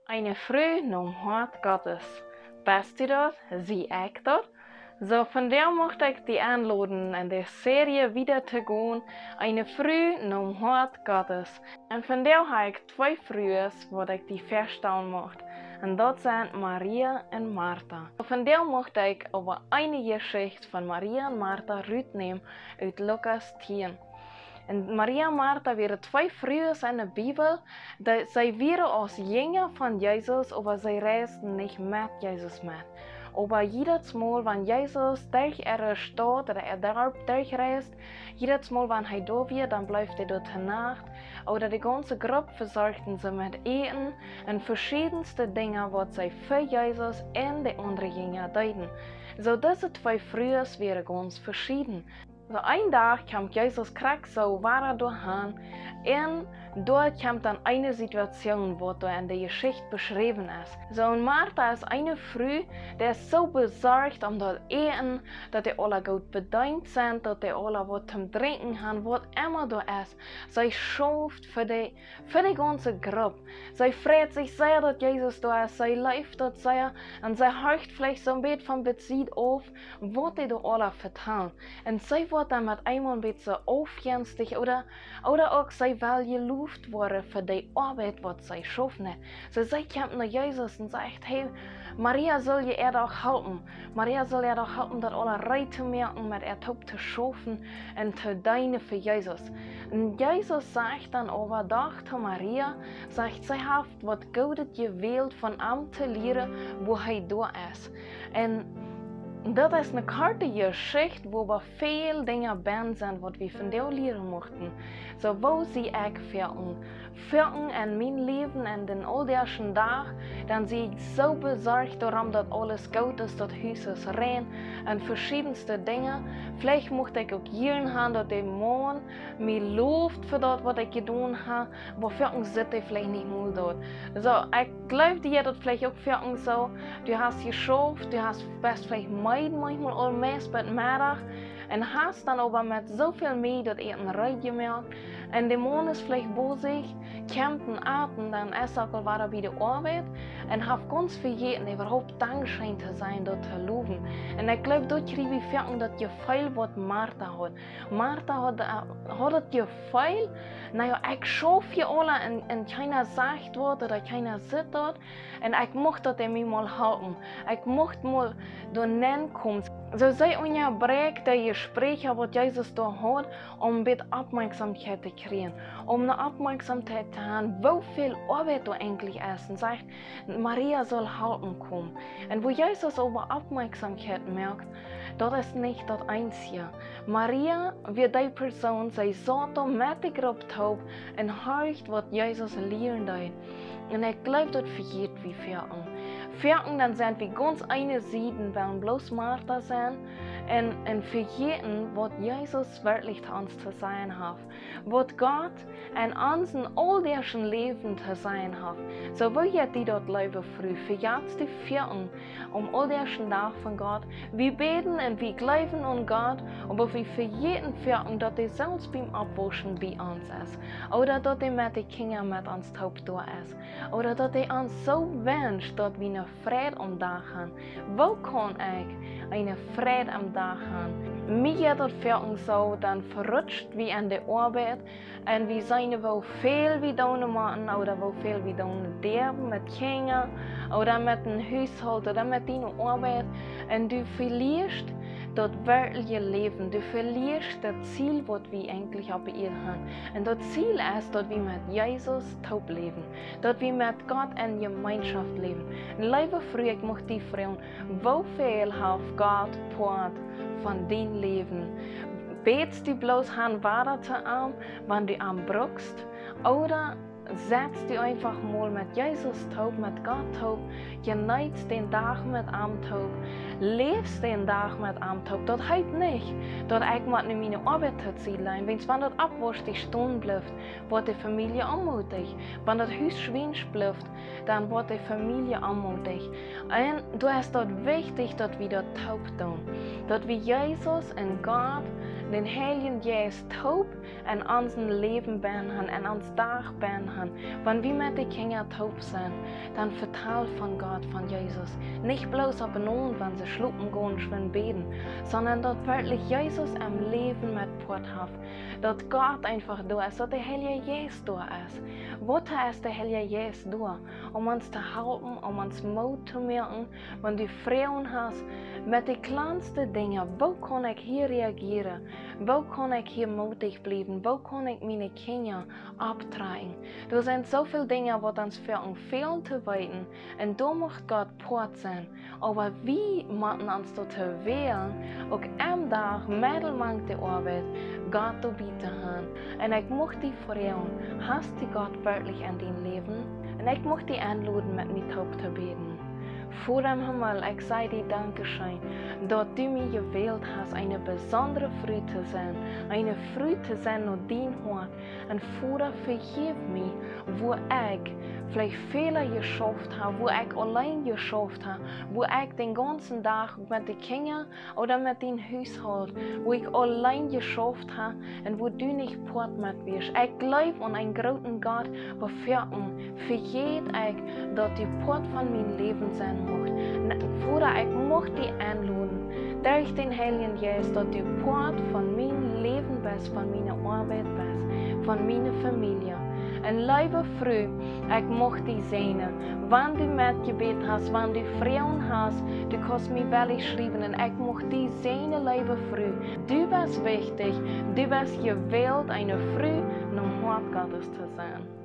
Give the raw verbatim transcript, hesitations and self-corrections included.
Eene Fru nom Hoat Gottes. Best du daut? Sie ekj daut? Soo, vondoag mucht ekj die enloden, en de Serie wieda to gonen, Eene Fru nom Hoat Gottes. En vondoag hab ekj twee Frues, waut ekj die väastalen mucht. En daut sent Maria en Marta. Soo, vondoag mucht ekj oba eene Jeschicht von Maria en Marta rutnämen ut Lukas tieen. En Maria en Marta wieren twee Frues en de Bibel, dee, see wieren aus Jinja von Jesus, oba see reisden nich met Jesus met. Oba jiedet Mol, wan Jesus derch äare Staut ooda äa Darp derchreisd, jiedet Mol, wan hee doa wia, dan bleef hee doa to Nacht. Ooda de gaunze Grupp vesorjden see met Äten un veschiedenste Dinja, waut see fa Jesus un de aundre Jinja deeden. Soo, dise twee Frues wieren gaunz veschieden. Soo een Dach kjemt Jesus krakjt soo wada doahan un doa kjemt dan eene Situation, waut doa en de Jeschicht beschräwen es. Soo, un Marta es eene Fru, dee es soo besorcht om daut Äten, daut dee aula goot bedeent sent, daut dee aula waut toom Drinkjen han, waut emma doa es. See schauft fa de, fa de gaunze Grupp. See freit sikj sea, daut Jesus doa es. See leeft daut sea. Un see horcht veleicht soo een bät von besied auf, waut dee doa aula vetalen. Un see woat dan met eemol een bät soo aufjenstich ooda, ooda uk see well jeloft woaren fa de Oabeit, waut see schaufen. Soo, see kjemt no Jesus un sajcht: "Hey, Maria saul die äa doch halpen. Maria saul äa doch halpen, daut aula reed to moaken, met äa toop to schaufen un to deenen fa Jesus." Un Jesus sajcht dan oba doch to Maria, sajcht: "See haft waut Goodet jewält, von am to lieren, wua hee doa es." Un daut es eene korte Jeschicht, wua oba väl Dinja bennen sent, waut wie vondoag lieren muchten. Soo, woo sie ekj foaken? Foaken en mien Läwen en dän auldaagschen Dach, dan sie ekj soo besorcht doarom, daut aules goot es, daut Hus es rein un veschiedenste Dinja. Veleicht mucht ekj uk jieren han, daut de Maun mie loft fa daut, waut ekj jedonen hab, oba foaken sitt hee veleicht nich mol doa. Soo, ekj gleew, die jeit daut veleicht uk foaken soo. Du hast jeschauft, du hast, best veleicht meed maunchmol aul meist bat Meddach un hast dan oba met soo väl Meed daut Äten reed jemoakt. Un de Maun es veleicht bosich, kjemt un at un dan es hee aul wada bie de Oabeit un haft gaunz vejäten, äwahaupt dankscheen to sennen, daut to lowen. Un ekj gleew, doa kjrie wie foaken daut Jefeel, waut Marta haud. Marta haud, äh, haud daut Jefeel, na jo, ekj schauf hia aula un, un kjeena sajcht waut ooda kjeena sitt daut. Un ekj mucht daut dee mie mol halpen. Ekj mucht mol doa nenkomen. Soo, see unjabrakjt de Jesprächa, waut Jesus doa haud, om een bät Oppmoakjsomkjeit to kjrieen. Om ne Oppmoakjsomkjeit to han, woo väl Oabeit doa eejentlich es. Un sajcht, Maria saul halpen komen. Un wua Jesus oba Oppmoakjsomkjeit moakt, daut es nich daut eensje. Maria wia dee Persoon, see saut doa met de Grupp toop un horcht, waut Jesus lieren deed. Un ekj gleew, daut vejät wie foaken. Foaken dan sent wie gaunz eene Sied un wellen bloos Marta sennen un, un vejäten, waut Jesus werkjlich to ons to sajen haft. Waut Gott en onsen auldaagschen Läwen to sajen haft. Soo, woo jeit die daut, leewe Fru? Vejatst du foaken aum auldaagschen Dach von Gott? Wie bäden un wie gleewen aun Gott, oba wie vejäten foaken, daut hee selfst biem Oppwauschen bie ons es. Ooda daut hee met de Kjinja met ons toop doa es. Ooda daut hee ons soo wenscht, daut wie ne Freid aum Dach han. Woo kaun ekj eene Freid aum Dach han? Mie jeit daut foaken soo, dan verutscht wie en de Oabeit un wie seenen, woo väl wie doonen motten ooda woo väl wie doonen derwen met Kjinja ooda met een Hushoolt ooda met diene Oabeit. Un du velieescht daut werkjliche Läwen, du velieescht daut Ziel, waut wie eejentlich oppe Ieed han. Un daut Ziel es, daut wie met Jesus toop läwen, daut wie met Gott en Jemeenschoft läwen. Un leewe Fru, ekj mucht die froagen, woo väl haft Gott Poat von dien Läwen? Bätst du bloos han wada to am, wan du am brukst? Ooda setst du eenfach mol met Jesus toop, met Gott toop, jeneetst dän Dach met am toop, läfst dän Dach met am toop? Daut heet nich, daut ekj mott nu miene Oabeit to Sied lajen, wiels wan daut Oppwausch stonen blift, woat de Famielje onmootich. Wan daut Hus schwiensch blift, dan woat de Famielje onmootich. Un doa es daut wichtich, daut wie daut toop doonen. Daut wie Jesus un Gott dän Heiljen Jeist toop en onsen Läwen bennen han, en ons Dach bennen han. Wan wie met de Kjinja toop sent, dan vetal von Gott, von Jesus. Nich bloos opp en Owent, wan see schlopen gonen, schwind bäden, sonda daut werkjlich Jesus em Läwen met Poat haft. Daut Gott eenfach doa es, daut de Heilje Jeist doa es. Woo es de Heilje Jeist doa? Om ons to halpen, om ons Moot to moaken, wan du Froagen hast, met de kjlanste Dinja, woo kaun ekj hia reagieren? Woo kaun ekj hia moodich bliewen? Woo kaun ekj miene Kjinja opptrakjen? Doa sent soo väl Dinja, waut ons fälen to weeten, un doa mucht Gott Poat sennen. Oba wie motten ons doatoo wälen, uk aum Dach, medden mank de Oabeit, Gott doabie to han. Un ekj mucht die froagen, hast du Gott werkjlich en dien Läwen? Un ekj mucht die enloden, met mie toop to bäden. Voda em Himmel, ekj saj die Dankscheen, daut du mie jewält hast, eene besondre Fru to sennen, eene Fru to sennen no dien Hoat. Un Voda, vejeff mie, wua ekj veleicht Fäla jeschauft hab, wua ekj auleen jeschauft hab, wua ekj dän gaunzen Dach met de Kjinja ooda met dän Hushault, wua ekj auleen jeschauft hab un wua du nich Poat met wieescht. Ekj jleew aun eenen grooten Gott, oba foaken vejät ekj, daut du Poat von mien Läwen sennen muchst. Un Voda, ekj mucht die enloden, derch dän Heiljen Jeist, daut du Poat von mien Läwen best, von miene Oabeit best, von miene Famielje. Un leewe Fru, ekj mucht die säajnen. Wan du met jebät hast, wan du Froagen hast, du kaust mie wellich schriewen. Un ekj mucht die säajnen, leewe Fru. Du best wichtich, du best jewält, eene Fru nom Hoat Gottes to sennen.